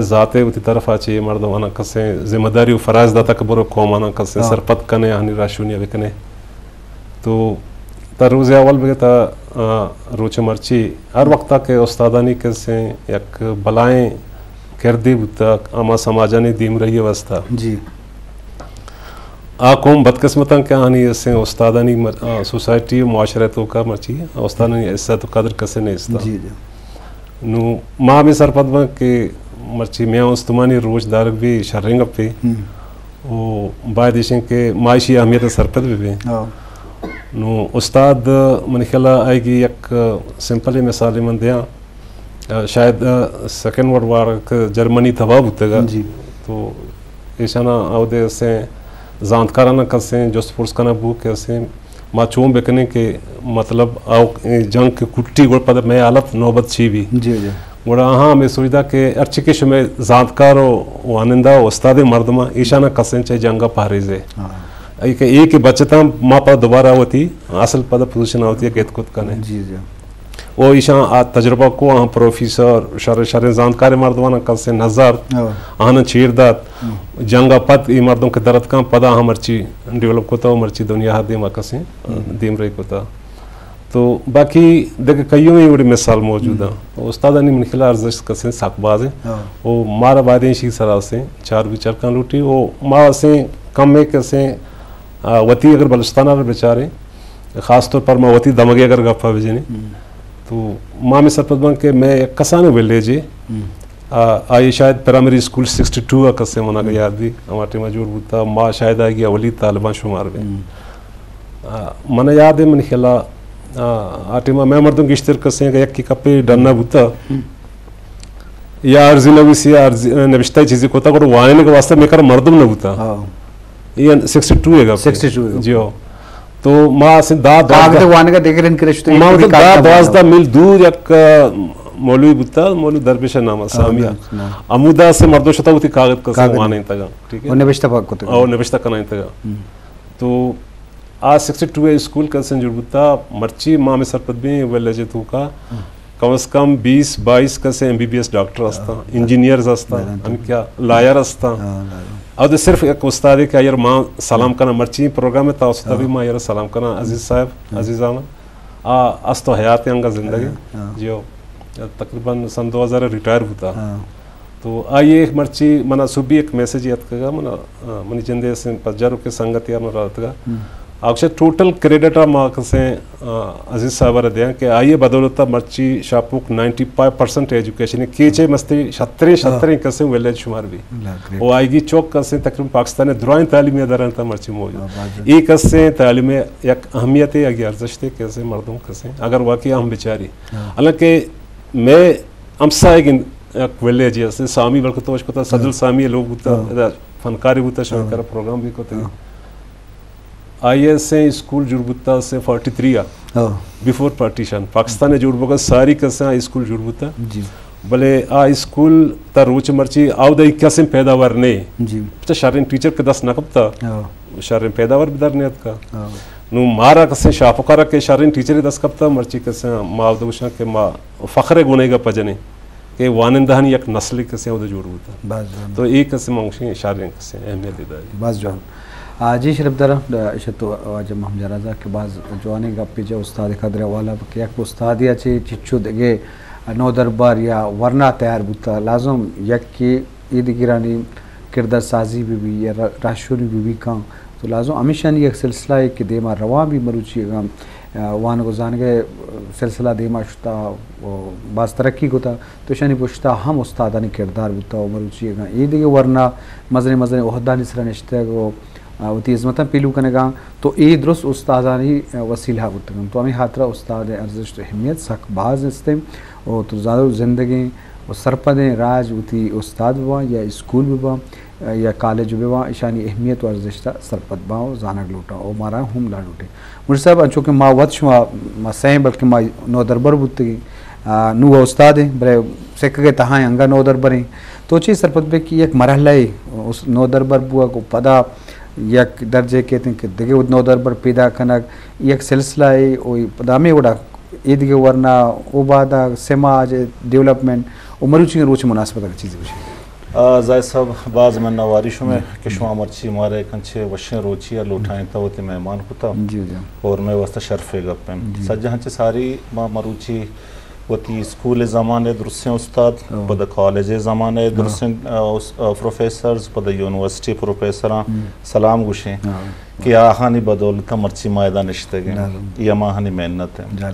ذات ءَ وتی طرف ءَ چہ مردماناں کسیں ذمہ داری و فرائض داتا کہ برو قوماناں کسیں ہاں۔ سرپد کنے، آہانی راہشونی ءَ بکنے۔ تو تا روز اول بگے تا، آ، روچ مرچی ہر وقت کہ استادانی کسیں یک بلائیں کردے بوتا ہما سماجانی دیمرئی واسطہ۔ جی۔ آ قوم بدقسمتاں کہ آہانی اسیں استادانی مر-، آ، سوسائٹی و معاشرہ توکا مرچی استادانی عزت و قدر کسے نیستا۔ جی، جی۔ نو ما ہمے سرپد باں کہ مرچی میاں استمانی روچ دارگ بی شریں گپے۔ ہم۔ و باید ایشیں کہ ما ایشی اہمیت سرپد بہ بیں۔ ہاں۔ نو استاد منی خیال آئیگی یک سمپل مثالے من دیاں۔ آ، شاید، آ، سیکنڈ ورلڈ وار کہ جرمنی تباہ بوتگا۔ جی۔ تو ایشانا اودے اسیں زانتکارانا کسیں جست پرس کنگ بو کہ اسیں ما چون بکنیں کہ مطلب آؤ جنگ کہ کٹی گڑ پد مئے حالت نوبت چی بی۔ جی، جی۔ گڑا آہاں ہمے سوچ دا کہ ہرچی کہ شمئے زانتکار و وانندہ و استاد مردماں ایشانا کسیں چہ جنگا پہریزے۔ ہاں۔ ای کہ، ای کہ بچتاں ما پد دوبارہ وتی اصل پد پوزیشن وتی گت کت کنے۔ جی، جی۔ و ایشاں آ تجربہ کو، آہاں پروفیسر، شر، شریں زانتکاریں مردماناں کسیں نظر، ہاں۔ آہاناں چیر دات۔ ہم۔ جنگ ءَ پد اے مردم کہ در اتکاں، پدا آہاں مرچی ڈیولپ کتا و مرچی دنیا ءَ دیما کسیں ہم۔ دیمرئی کتا۔ تو باقی دگہ کئیومیں وڑی مثال موجود ہم۔ ہیں۔ استادانی من خیال ارزشت کسیں سک باز ہیں۔ ہاں۔ و مارا باید ایشی سرا اسیں چار بچار کن لوٹی و ما اسیں کم ایک اسیں، آ، وتی اگر بلوچستان ءَ بچاریں، خاص طور پر ما وتی دمگے اگر گپا بجنیں، ہم۔ تو ما ہمے سرپد باں کہ مئے یک کسانیں ویلیجے، ہم۔ آ، آئی شاید پرائمری اسکول سکسٹی ٹو ءَ کسے منا ہم۔ یاد بی، ہما ٹائم ءَ جوڑ بوتا، ما شاید آئی اولی طالبان شمار بیں۔ ہم۔ آ، منا یاد ہے، من خیال آ، آ، آ ٹائم ءَ مئے مردم گیشتر کسے اگر یکی کپے ڈنا بوتا، ہم۔ یا عرضی نویسی، یا عرضی، نوشتہ چیزی کوتا، گڑا وانینگ واسطہ مئے کر مردم نہ بوتا۔ ہاں۔ یہ سکسٹی ٹو ہے گپ۔ سکسٹی ٹو ہے گپ۔ جی ہو۔ تو ما اسیں دہ کاغذ دوازدہ وانگا دیگر انکریج تو ما ایک مطلب کاغذ دہ دوازدہ میل دور یک، آ، مولوی بوتا، مولوی درویش نام، سامی۔ ہمودا سے مردم شتا ہوتی کاغذ کسے کاغذ۔ وانینتگا، ٹھیک ہے؟ اور نبشتہ پاک کتگا۔ اور نبشتہ کنائینتگا۔ ہم۔ تو آ سکسٹی ٹو ءَ اسکول کسیں جوڑ بوتا، مرچی ما ہمے سرپد بیں ویلیج ءِ توکا ہم۔ کم از کم بیس بائیس کسیں M B B S doctor ہستاں، ہاں۔ انجینئرز ہستاں، بلے۔ ہم کیا لائر ہستاں۔ ہاں، لائر۔ او تو صرف یک استادے کہ آئی ءَ ما سلام ہاں۔ کناں، مرچی پروگرام ءِ توسط ءَ بھی ہاں۔ ما آئی ءَ سلام کناں، عزیز صاحب، ہاں۔ عزیز احمد۔ آ است و حیات انگا زندگی۔ ہاں، ہاں۔ جی ہو۔ تقریباً سن دو ہزار ءَ ریٹائر بوتا۔ ہاں۔ تو آئی ءَ مرچی منا صبح یک میسج اتکگا، منا، آ، منی جندے سے پجارو کے سنگت یا من راتگا۔ ہم۔ آکشے ٹوٹل کریڈٹ آ ما کسیں، آ، عزیز صاحب را دیاں کہ آئی ءِ بدولت مرچی شاپوک نائنٹی فائیو پرسنٹ ایجوکیشن ہے، کیچے مستی شتریں، ہاں۔ شتریں کسیں ویلیج شمار بھی۔ اللہ، گریٹ۔ او آئی گی چوک کسیں تقریباً پاکستان درائیں تعلیمی ادارہ تا مرچی موجود۔ ہاں، بات ہے۔ ایک کسیں تعلیم یک اہمیت ہے، یک ارزشت ہے، کسیں مردم کسیں، اگر واقعی ہم بیچاری۔ ہاں۔ حالانکہ میں ہمسائگ یک ویلیج است، سامی بلکہ توش کتا، صدر ہاں۔ سامی لوگ بوتا، ہاں۔ ادا فنکاری بوتا، شما ہاں۔ کرا پروگرام بھی کتا۔ ہاں۔ آئی ایس اے اسکول جوڑ بوتا سے فورٹی تھری آ، ہاں۔ بیفور پارٹیشن، پاکستان جوڑ بوگا ساری کسا اسکول جوڑ بوتا۔ جی۔ بلے آ اسکول تا روچ مرچی آودا کسیں پیداوار نے۔ جی۔ پچا شرین ٹیچر کے دست نہ کپتا۔ ہاں۔ شرین پیداوار بھی در نیت کا۔ ہاں۔ نو مارا کسیں شاپکارا کہ شرین ٹیچر دست کپتا، مرچی کسیں ما آودا گوشاں کہ ما فخر گونے گا پجنے کہ وانندہانی یک نسل کسیں اودا جوڑ بوتا۔ باز جوان۔ تو اے کسیں منگشیں شرین کسیں اہمیت داری۔ باز جوان۔ آ، جی شرف دار، اشت تو واجہ محمد جان رضا کہ باز جوانیں گپے جا استاد قدر والا کہ یک استادی چے چچو دگے نودربر یا ورنا تیار بوتا، لازم یک کہ اے دگرانی کردار سازی بہ بی یا را-، راہشونی بہ بی کن، تو لازم ہمیشانی یک سلسلہ ہے کہ دیما روان بی مروچی اگاں، آ، وانگ و زانگ ءِ سلسلہ دیما شتا و باز ترقی کتا، تو اشانی پشتا ہم استادانی کردار بوتا و مروچی اگاں اے دگہ ورنا مزنیں مزنیں عہدانی سرا نشتگ و، آ، وتی ہزمتاں پیلو کنگاں، تو اے درست استادانی، آ، وسیلہ بوتگاں۔ تو ہمے ہاترا استاد ارزشت و اہمیت سک باز استیں و تو زانو زندگیں و سرپدیں راج وتی استاد بباں یا اسکول بباں یا کالج بباں، اشانی اہمیت و ارزشت ءَ سرپد باں و زانگ لوٹاں و مارا ہم لاڈ لوٹیں۔ منیر صاحب، انچو کہ ما وت شما، ما سئیں بلکہ ما نودربر بوتگیں، آ، نوں استادیں، بلے سکگ ءِ تہا انگا نودربریں۔ تو چے سرپد بے کہ یک مرحلہ ءَ اس نودربر بوگ و پدا یک درجے کیت کہ دگہ نودربر پیدا کنگ، یک سلسلہ ءَ و پدا ہمے وڑا اے دگہ ورنا و بعدا سماج ڈیولپمنٹ و مروچی روچ مناسبت اگر چیزے گوشے۔ آ، زاہد صاحب، باز منت واری شمئے کہ شما مرچی مارا یک انچیں وشیں روچی ءَ لوٹائینتا، وتی مہمان کتا۔ جی، جی۔ اور مئے واسطہ شرفے گپ انت۔ جی۔ سجہاں چہ ساری ما مروچی وتی اسکول زمانہ درستیں استاد، پدا کالج زمانہ درستیں، آ، اس-، آ، پروفیسرز، پدا یونیورسٹی پروفیسراں سلام گوشیں کہ آہانی بدولت مرچی ما ادا نشتگیں۔ اے ہماہانی محنت انت۔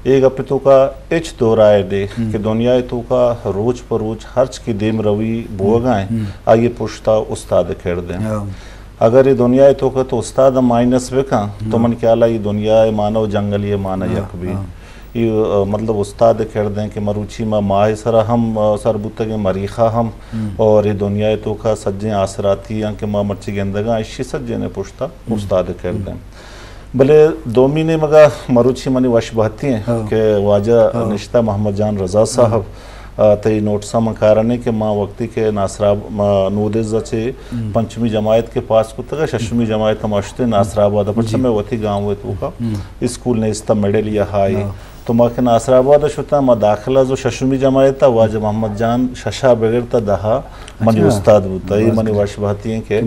اے گپ ءِ توکا ہچ دو رائے نے کہ دنیا ءِ توکا روچ پہ روچ ہرچ کہ دیم روی بوگا انت، آئی پشتا استاد کرد انت۔ اگر اے دنیا ءِ توکا تو استاد مائنس بکن تو من خیالا اے دنیا ءِ مانا و جنگلی ءِ مانا یک بی۔ اے، آ، مطلب استاد کرد انت کہ مروچی ما ماہ سرا ہم، آ، سر بوتگیں، مریخا ہم، اور اے دنیا ءِ توکا سجیں آسراتی انت کہ ما مرچی گندگاں، اشی سجیں پشتا استاد کرد انت۔ بلے دومی نیمگا مروچی منی وش بہتی انت کہ واجہ نشتہ محمد جان رضا صاحب، آ، تئی نوٹساں من کارنے کہ ما وقتی کہ ناصر آب-، ما نودز چہ پنچمی جماعت کہ پاس کتگ، ششمی جماعت ما شتیں ناصر آباد، پرچہ مئے وتی گاؤں ءِ توکا اسکول نیست، مڈل یا ہائی۔ تو ما کہ ناصر آباد شتاں، ما داخلہ زو ششمی جماعت ءَ، واجہ محمد جان ششا بگر تا دہا منی استاد بوتا۔ اے منی وش بہتی انت کہ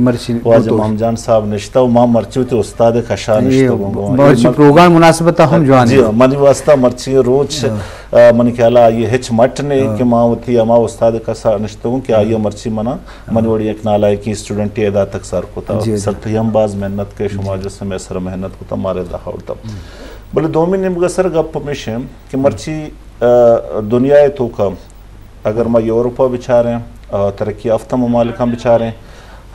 واجہ محمد جان صاحب نشتہ و ما مرچی وتی استاد کشا نشتگوں۔ مرچی پروگرام مناسبت ہم جوان جی، منی واسطہ مرچی روچ، آ، منی خیالا آئی ہچ مٹ نے کہ ما وتی ہما استاد کسا نشتگوں کہ آئی مرچی منا، منی وڑی یک نالائکی اسٹوڈنٹے ادا تک سر کتا۔ سر تئی ہم باز محنت کہ شما جس مئے سر محنت کتا، مارے دہا اڑتا۔ بلے دومی نیمگا سر گپ ہمیش انت کہ مرچی، آ، دنیا ءِ توکا اگر ما یورپ ءَ بچاریں، آ، ترقی یافتہ ممالکاں بچاریں،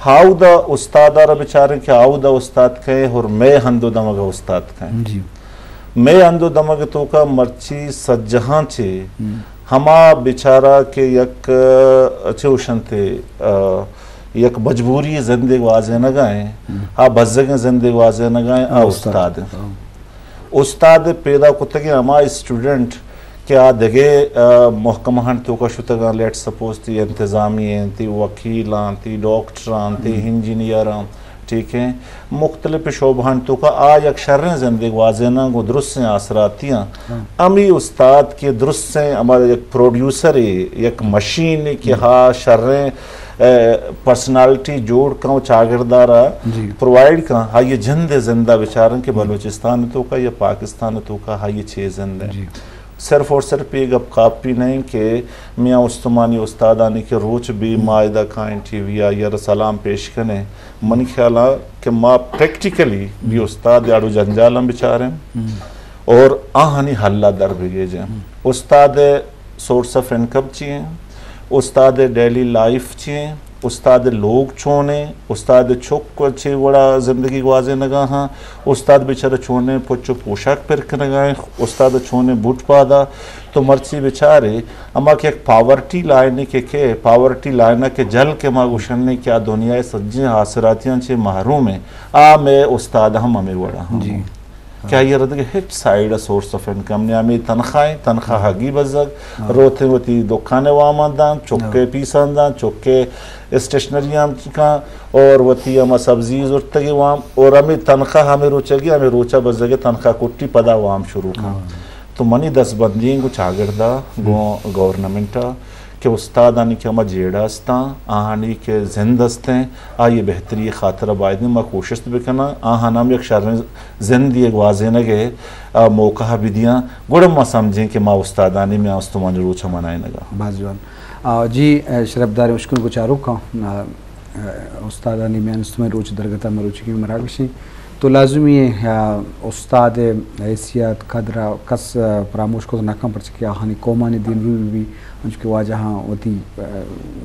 ہاودا استاد ءَ را بچاریں کہ ہاودا استاد کئے اور مئے ہند و دمگ ءَ استاد کئے۔ مئے ہند و دمگ ءِ توکا مرچی سجہاں چہ ہما بیچارہ کہ یک، آ، چہ اوشنتے، آ، یک مجبوری زندے گوازینگا ایں، آ بزگیں زندے گوازینگا ایں، آ استاد ایں۔ استاد ءِ پیدا کتگیں ہما اسٹوڈنٹ کہ آ دگہ، آ، محکمہانی توکا شتگاں، لیٹ سپوز تی انتظامی انت، تی وکیل انت، تی ڈاکٹر انت، تی انجینئر انت، ٹھیک ہے، مختلف شعبہانی توکا آ یک شریں زندے گوازیناں گوں درستیں آسراتیاں۔ ہمے استاد کہ درستیں ہما یک پروڈیوسرے، یک مشینے کہ ہا شریں، آ، پرسنالٹی جوڑ کن و چاگرد ءَ را پرووائیڈ کن، آئی جند ءِ زندہ بچارن کہ بلوچستان ءِ توکا یا پاکستان ءِ توکا آئی چے زند ہے۔ صرف اور صرف یہ گپ کافی نہیں کہ میاں استمانی استادانی کہ روچ بی ما ادا کائیں ٹی وی آ یا سلام پیش کنیں۔ منی خیال ہے کہ ما پریکٹیکلی بھی استاد اڑ و جنجالاں بچاریں اور آہانی حل ءَ در بگیجیں۔ استاد سورس آف انکم چی ہیں، استاد ڈیلی لائف چی ہیں، استاد لوگ چون ہیں، استاد چک چے وڑا زندگی گوازینگا ہاں، استاد بیچارہ چونیں پچ و پوشاک پر کنگا ہیں، استاد چونیں بوٹ پادا۔ تو مرچی بچارے، اما کہ یک پاورٹی لائن کہ، کہ پاورٹی لائن کہ جل کہ ما گوشنے کہ آ دنیا سجیں آسراتیاں چے محروم ہیں، آ مئے استاد ہم ہمے وڑا ہاں۔ کہ آئی ءَ را دگہ ہچ سائیڈ ءَ سورس آف انکم نیامی، تنخواہ ایں، تنخواہ ہگی بزگ، روتیں وتی دکان ءِ وامان دان، چک ءِ پیسان دان، چک ءِ اسٹیشنری ہم کن اور وتی ہما سبزی زرتگی وام اور ہمے تنخواہ ہمے روچگی، ہمے روچا بزگ تنخواہ کٹی پدا وام شروع کن۔ تو منی دستبندی گوں چاگردا، گوں گورنمنٹ ءَ، کہ استادانی کہ ہما جیڑہ استاں، آہانی کہ زند استیں، آئی بہتری خاطر باید ما کوشست بکناں، آہان ہم یک شریں زندی گوازینگ ءِ، آ، موقع بدیاں، گڑا ما سمجھیں کہ ما استادانی میاں استمانی روچ منائینگا۔ باز جوان۔ آ، جی، آ، شرفدار اشکن گچاروکاں، آ، آ، استادانی میان استمانی روچ درگتا مروچی مراگشیں۔ تو لازمی ہے، آ، استاد حیثیت، قدر کس، آ، فراموش کو نہ کن، پرچہ کہ آہانی قومانی دیم روی بھی، انچو کہ واجہاں وتی، آ،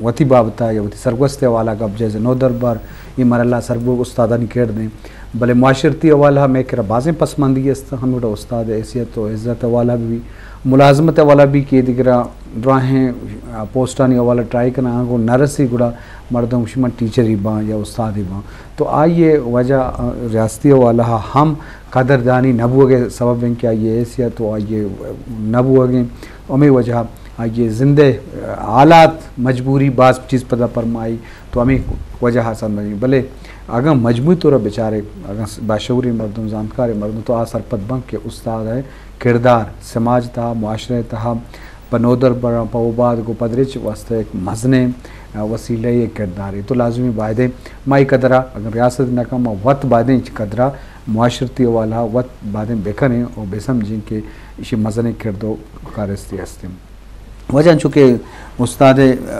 وتی بابتا یا وتی سرگوست حوالہ گپ جائز نو دربار، یہ مرحلہ سرگو استادانی کردیں۔ بلے معاشرتی حوالہ میں کرا بازیں پسماندگی است، ہمیں وڑا استاد حیثیت و عزت حوالہ بھی، ملازمت حوالہ بھی کہ دگرا دراہیں، آ، پوسٹانی حوالہ ٹرائی کنا، آنگو نہ رسی گڑا مردم شما ٹیچری باں یا استادی باں۔ تو آئی وجہ، آ، ریاستی حوالہ ہم قدردانی نہ بوگ ءِ سبب ہیں کہ آئی حیثیت و آئی نہ بوگ ہیں۔ ہمیں وجہ آئی زندے حالات مجبوری باز چیز پدا پرمائی تو ہمیں وجہ سمجھی۔ بلے اگاں مجموعی طور بچارے، اگاں باشعوری مردم، زانتکار مردم تو آ سرپد بن کہ استاد ہے کردار سماج تہا، معاشرہ تہا، پہ نودربراں، پہ اوباد گوں پدریچ واسطہ یک مزنیں، وسیلہ ءِ کردارے۔ تو لازمی بایدیں ما اے قدرا اگر ریاست نہ کن، ما وت بایدیں اے قدرا معاشرتی حوالہ وت بایدیں بکنیں و بسمجھیں کہ ایشی مزنیں کرد و کارستی ہستیں۔ واجہ انچو کہ استاد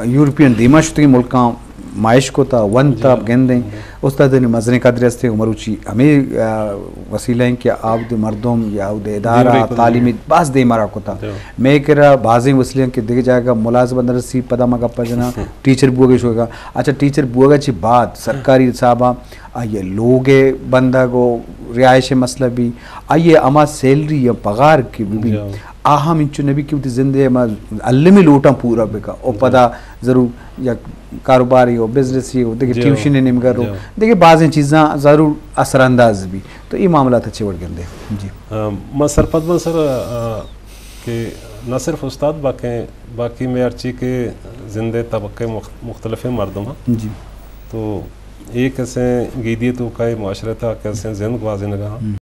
یورپین دیما شتگیں ملکاں مائش کتا، ونتا، جی۔ گندیں۔ جی۔ استادانی مزنیں قدرے ہستیں، مروچی ہمے، آ، وسیلہ ہیں کہ آود مردم یا آود ادارہ، دیمرے کتا۔ تعلیمی باز دیمرا کتا۔ جی۔ مئے کرا بازیں وسیلہ ہیں کہ دگہ جاگہ ملازمہ نرسی، پدا ما گپا جناں، ٹیچر بوگے شوگا۔ اچھا، ٹیچر بوگا چی بعد سرکاری حسابا آئی لوگ بندگ و رہائش مسئلہ بھی، آئی ہما سیلری یا پگار کہ بھی، جی۔ آ ہم انچو نبی کہ وتی زندے ہما المی لوٹاں پورا بکا۔ او جی۔ پدا ضرور یک کاروباری ہو، بزنسی ہو، دگہ جی۔ ٹیوشن نیمگا رو، جی۔ دگہ بازیں چیزاں ضرور اثر انداز بھی۔ تو اے معاملات چے وڑ گندے؟ جی۔ آ، ما سرپد باں سر، آ، کہ نہ صرف استاد باقی، باقی میں ہرچی کہ زندے طبقے مخ-، مختلفیں مردم ہیں۔ جی۔ تو اے کسیں گیدی تو کا معاشرہ تھا کسیں زند گوازینگا۔ ہم۔